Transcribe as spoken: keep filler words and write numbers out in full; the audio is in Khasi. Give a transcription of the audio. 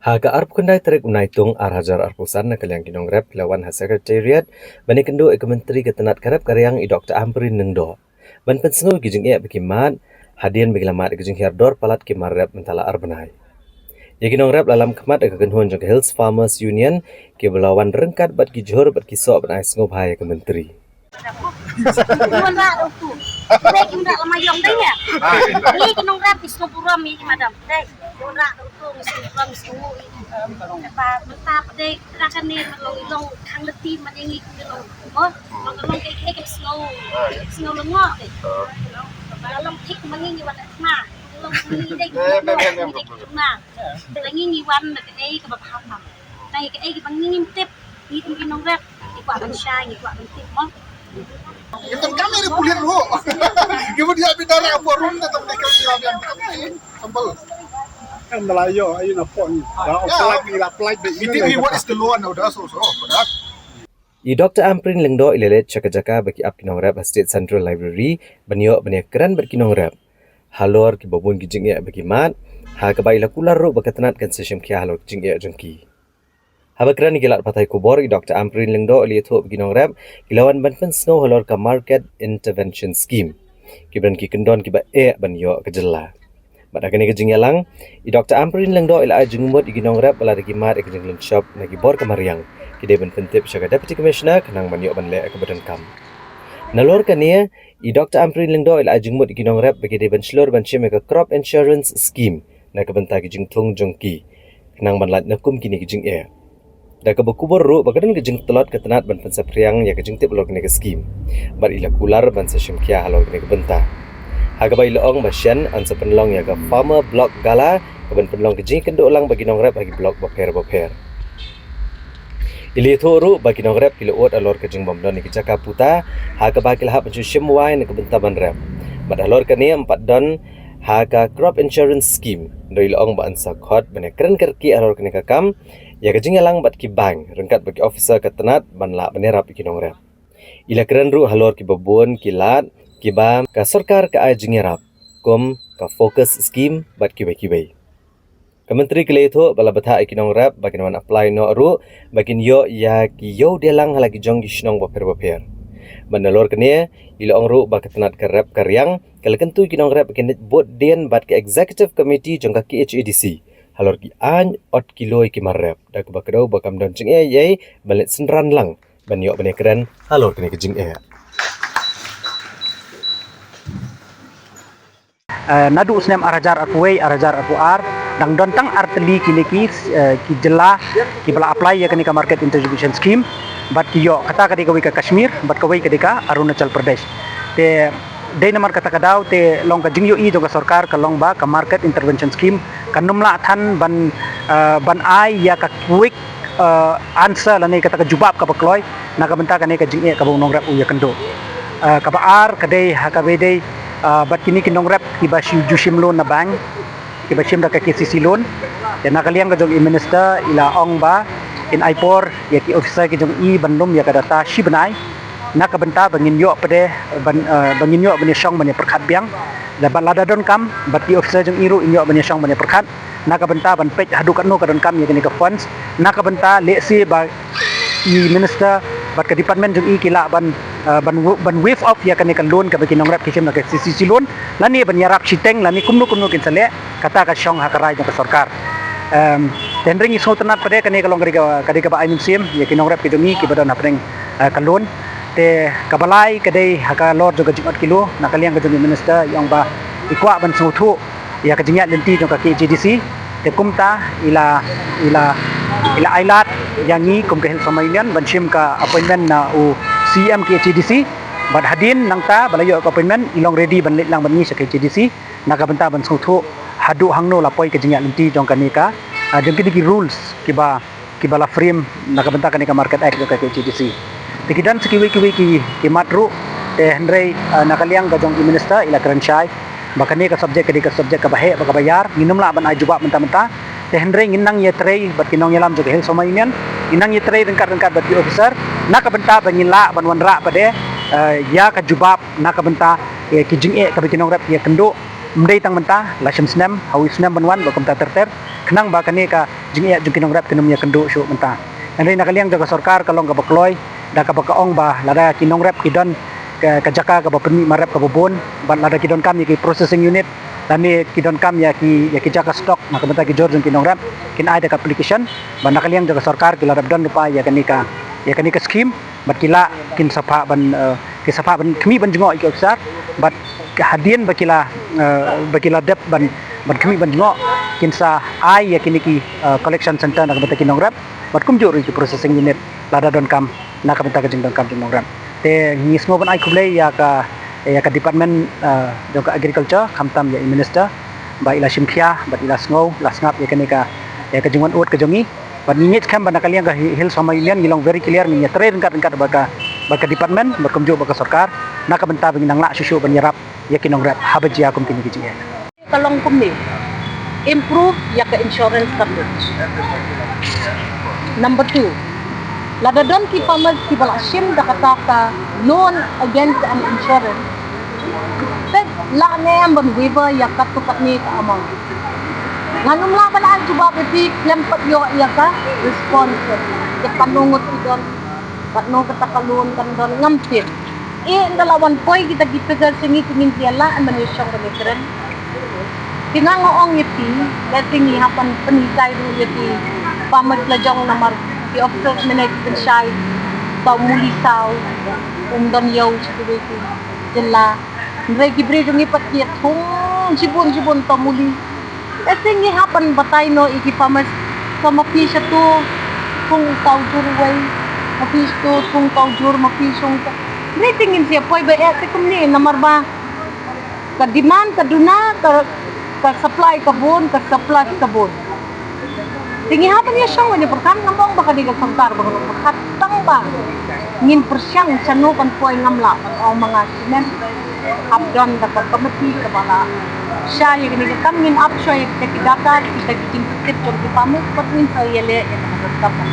Ha ka arphew khyndai tarik u Naitung ar hajar arphew san, na ka liang ki nongrep ki la wan ha Secretariat ban ïakynduh ïa ka Myntri ka tnat ka rep ka riang, i Doktor Ampareen Lyngdoh, ban pynsngew ïa ki jingeh ba ki mad hadien ba ki la mad ïa ka jinghiar dor palat ki mar rep mynta la ar bnai. Ïa ki nongrep la lam khmat ïa ka kynhun jong ka Hills Farmers Union, kiba la wan ryngkat bad ki jhur bad ki soh ban ai sngewbha ïa ka Myntri. Ki wan rah da utu. Dei ki wan rah lama yong dei ïa. Ni ki nongrep ki sngewburom ïa ki madam. Dei ki wan rah da utu, ngi sngewburom, ngi sngewbha ïa ki. Ba mynta pat dei ka dang kane, man long i long khang lynti, man ïa ngi ki long mo. Long ka long kaei kaei ka sngew, sngew lyngngoh dei. Ka long thik ma ngi, ngi wan na thma. Ka long ma ngi dei ki long ma ngi dei ki thma. Ka ngi ngi wan na kaei kaba bha tam. Na kaei kaba ngi ngim tip, ngi kum ki nongrep, ngi kwah ban shai, ngi kwah ban tip mo. Ngi tang kam ïa pulit ruh. Ngi mut ïa bidara forum da tang da kam ïa biang kam ïa sambal. Kan da la ïoh ïa na pon. La apply, la apply. Ngi tip ngi what is the law and order so so for that. I Doktor Ampareen Lyngdoh i la leit sha ka jaka ba ki ap ki nongrep ha State Central Library ban ïoh ban ïakren bad ki nongrep halor kiba bun ki jingeh ba ki mad, ha kaba i la kular ruh ba ka tnat kan sa shim khia halor ki jingeh jong ki. Haba kren ïa ki lad pathai khubor, i Doktor Ampareen Lyngdoh i la ïathuh ba ki nongrep ki la wan ban pynsngew halor ka Market Intervention Scheme, kiba don ki kyndon kiba eh ban ïoh ka jylla. Bad ha kane ka jingïalang, i Doktor Ampareen Lyngdoh i la ai jingmut ïa ki nongrep ba lada ki mad ïa ka jinglynshop na ki bor ka mariang, ki dei ban pyntip sha ka Deputy Commissioner khnang ban ïoh ban leh ïa kaba donkam. Nalor kane, i Doktor Ampareen Lyngdoh i la ai jingmut ïa ki nongrep ba ki dei ban shlur ban shim ïa ka Crop Insurance Scheme na ka bynta ki jingthung jong ki, khnang ban lait na kum kine ki jingeh. Da kaba kubur ruh ba ka don ka jingtlot ka tnat ban pynsaphriang ïa ka jingtip halor kane ka skim, bad i la kular ban sa shim khia halor kane ka bynta, ha kaba i la ong ba shen yn sa pynlong ïa ka Farmer Blog Gala, kaban pynlong ka jingkynduh lang bad ki nongrep ha ki blok bapher bapher. I la ïathuh ruh ba ki nongrep ki la ud halor ka jingbym don ïa ki jaka puta, ha kaba ki la hap ban shu shim wai na ka bynta ban rep. Bad halor kane ym pat don ha ka Crop Insurance Scheme, hynrei i la ong ba yn sa khot ban ïakren kyrkieh halor kane ka kam ïa ka jingïalang bad ki bank ryngkat bad ki officer ka tnat ban lah ban ïarap ïa ki nongrep. I la kren ruh halor kiba bun ki lad kiba ka sorkar ka ai jingïarap, kum ka FOCUS Scheme bad kiwei kiwei. Ka Myntri ka la ïathuh ba la bthah ïa ki nongrep ba kin wan apply noh ruh ba kin ïoh ïa ki ïewdialang ha la ki jong ki shnong bapher bapher. Bad nalor kane, i la ong ruh ba ka tnat ka rep ka riang ka la kyntu ïa ki nongrep ba kin leit bud dien bad ka Executive Committee jong ka KHADC halor ki aiñ ot kilo ïa ki mar rep, da kaba kdew ba kam don jingeh ei ei ban leit synran lang ban ïoh ban ïakren halor kane ka jingeh. Eh, naduh u snem ar hajar arphew wei, ar hajar arphew ar, dang don tang ar tylli kine ki, eh, ki jylla kiba la apply ïa kane ka Market Intervention Scheme, bad ki ïoh, kata ka dei kawei ka Kashmir, bad kawei ka dei ka Arunachal Pradesh. Te dei namar kata ka daw te long ka jingïohi jong ka sorkar ka long ba ka Market Intervention Scheme kan ym lah than ban, eh, ban ai ïa ka quick, eh, answer lane kata ka jubab kaba kloi na ka bynta kane ka jingeh kaba u nongrep u ïakynduh. Eh, kaba ar ka dei ha kaba dei, eh, bad kine ki nongrep kiba shu ju shim loan na bank, kiba shim da ka KCC loan. Te na ka liang ka jong i minister i la ong ba in ai por ïa ki officer ki jong i ban lum ïa ka data shi bnai, na ka bynta ba ngin ïoh pat de ban, eh, ba ngin ïoh ban ïashong ban ïapyrkhat biang. Lada, lada donkam bad ki officer jong i ruh in ïoh ban ïashong ban ïapyrkhat na ka bynta ban peit haduh katno ka donkam ïa kane ka funds, na ka bynta lehse ba i minister bad ka department jong i ki lah ban, eh, ban wa-, ban waive off ïa kane ka loan kaba ki nongrep ki shim na ka KCC loan, lane ban ïarap shiteng lane kumno kumno kin sa leh, kata ka shong ha ka rai jong ka sorkar. Em, te hynrei ngi sngewtynnat pat de kane ka long ka dei ka, ka dei kaba ai mynsiem ïa ki nongrep ki jong i kiba don hapdeng, eh, ka loan. Te kaba lai ka dei ha ka lor jong ka jingot kilo, na ka liang ka jong i minister i ong ba i kwah ban sngewthuh ïa ka jingïaid lynti jong ka KHADC. Te kumta i la, i la, i la ai lad ïa ngi kum ka Hill Farmer Union ban shim ka appointment na u CEM KHADC. Bad hadien nangta ba la ïoh ka appointment i long ready ban leit lang bad ngi sha KHADC na ka bynta ban sngewthuh haduh hangno la poi ka jingïaid lynti jong kane ka, ah, jong kine ki rules kiba kiba la frame na ka bynta kane ka Market Act jong ka KHADC. Te ki don sa kiwei kiwei ki, ki mat ruh, te hynrei, eh, na ka liang ka jong i minister i la kren shai ba kane ka subject ka dei ka subject kaba heh bad kaba ïar, ngin ym lah ban ai jubab mynta mynta. Te hynrei ngin nang ïatrei bad ki nongïalam jong ka Hill Farmer Union, ngin nang ïatrei ryngkat ryngkat bad ki officer na ka bynta ba ngin lah ban wanrah pat de, eh, ïa ka jubab na ka bynta, eh, ki jingeh kaba ki nongrep ki ïakynduh Ym dei tang mynta, la shim snem, ha u snem ban wan, bad kumta ter ter, khnang ba kane ka jingeh jong ki nongrep kan ym ïakynduh shuh mynta. Hynrei na ka liang jong ka sorkar ka long kaba kloi, da kaba ka ong ba lada ki nongrep ki don ka, ka jaka kaba pynmih marep kaba bun, bad lada ki donkam ïa ki processing unit, lane ki donkam ïa ki, ïa ki jaka stock, na ka bynta ki jur jong ki nongrep, kin ai da ka application, bad na ka liang jong ka sorkar ki la dep don lypa ïa kane ka, ïa kane ka scheme, bad ki la kin sa phah ban, eh, ki sa phah ban khmih ban jngoh ïa ki officer, bad hadien ba ki la, eh, ba ki la dep ban, ban khmih ban jngoh, kin sa ai ïa kine ki, eh, collection center na ka bynta ki nongrep, bad kumjuh ruh ïa ki processing unit lada donkam, na ka bynta ka jingdonkam jong nongrep. Te ngi sngew ban ai khublei ïa ka, ïa ka department, eh, jong ka agriculture, khamtam ïa i minister, ba i la shim khia, bad i la sngew, la sngap ïa kane ka, ïa ka jingwan ud ka jong ngi. Bad ngi ngeit skhem ba na ka liang ka Hi-, Hills Farmer Union ngi long very clear, ngi ïatrei ryngkat ryngkat bad ka, bad ka department, bad kumjuh bad ka sorkar, na ka bynta ba ngin nang lah shuh shuh ban ïarap ïa ki nongrep haba jia kum kine ki jingeh. Ka long kumne, improve ïa ka insurance coverage. Number two, lada don ki farmers kiba la shim da kata ka loan against an insurance, te lah ne em ban waiver ïa katto katne ka amount? Ngan ym lah ban ai jubab ïa phi khlem pat ïoh ïa ka response. Ïa katno ngut ki don, katno kata ka loan kan don, ngam tip. Eh, ynda la wan poi kita ki figures jong ngi te ngin sa ïa lah ban ïashong ban ïakren. Te nga nga ong ïa phi, lehse ngi hap ban pynhikai ruh ïa ki farmers la jong namar ki officers mynne ki pynshai ba u muli saw um don ïew sha kiwei ki jylla. Hynrei ki briew jong ngi pat ki ïa thung shibun shibun uta u muli. Lehse ngi hap ban batai noh ïa ki farmers, to ma phi sha to thung uta u jur uwei, ma phi sha to thung uta u jur, ma phi shong uta. Hynrei te ngin sa ïa poi ba eh te kumne namar ba ka demand ka duna, ka, ka supply ka bun, ka surplus ka bun. Te ngi hap ban ïashong ban ïapyrkhat, ngam ong ba ka dei ka sorkar ba kan ym pyrkhat, tang ba ngin pyrshang shano kan poi ngam lah ban ong ma nga shuh. Hap don da ka committee kaba la shah ïa kane ka kam, ngin ap shuwa ïa kita ki data, kita ki jingtip jong ki farmers, bad ngin sa ïaleh ïa kane ka kam.